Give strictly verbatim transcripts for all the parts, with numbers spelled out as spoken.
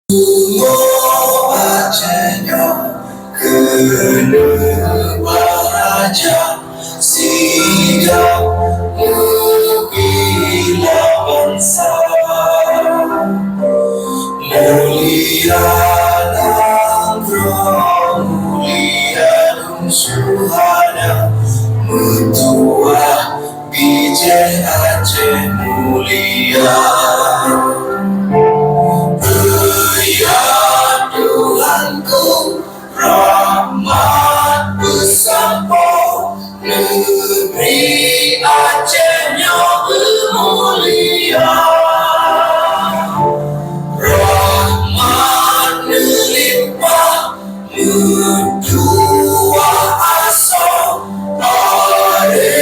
Aceh nyoe keuneuk baraja, sidang neubila bansa. Mulia nanggroe, mulia syuhada, meutuah bijéh Aceh mulia. Ya Tuhanku, rahmat beusampoe, neugri Aceh nyoe mulia. Rahmat neulimpah, meutuah asoe, padé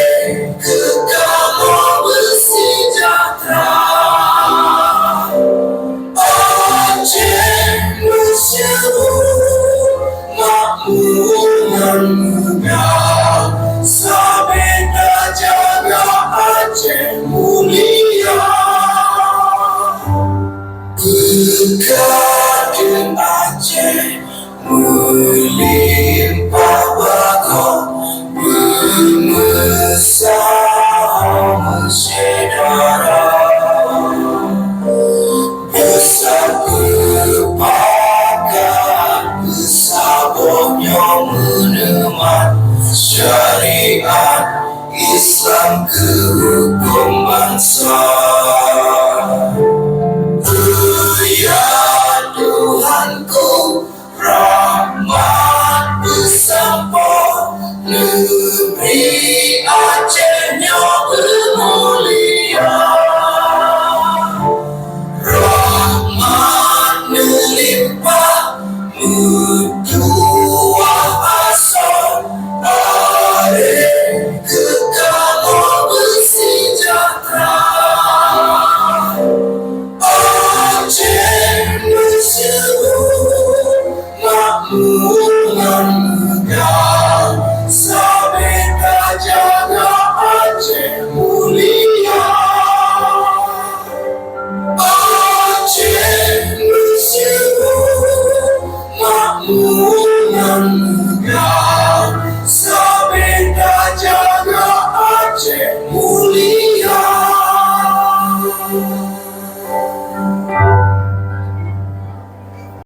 keu kamoe beuseujahtra. Aceh meusyeuhu, makmu ngon muda, sabe tajaga Aceh mulia. Beukah keu Aceh meulimpah bagoe, beumeusaho meusyedara. Beuseupakat, beusaboh nyoe meuneumat syariat Islam keu hukôm bansa. Ya Tuhanku, rahmat beusampoe, neugri Aceh nyoe mulia. Rahmat neulimpah, meutuah asoe, padé keu kamoe beuseujahtra. Aceh meusyeuhu, makmu ngon muda, sabe tajaga Aceh mulia. Aceh meusyeuhu, makmu ngon muda,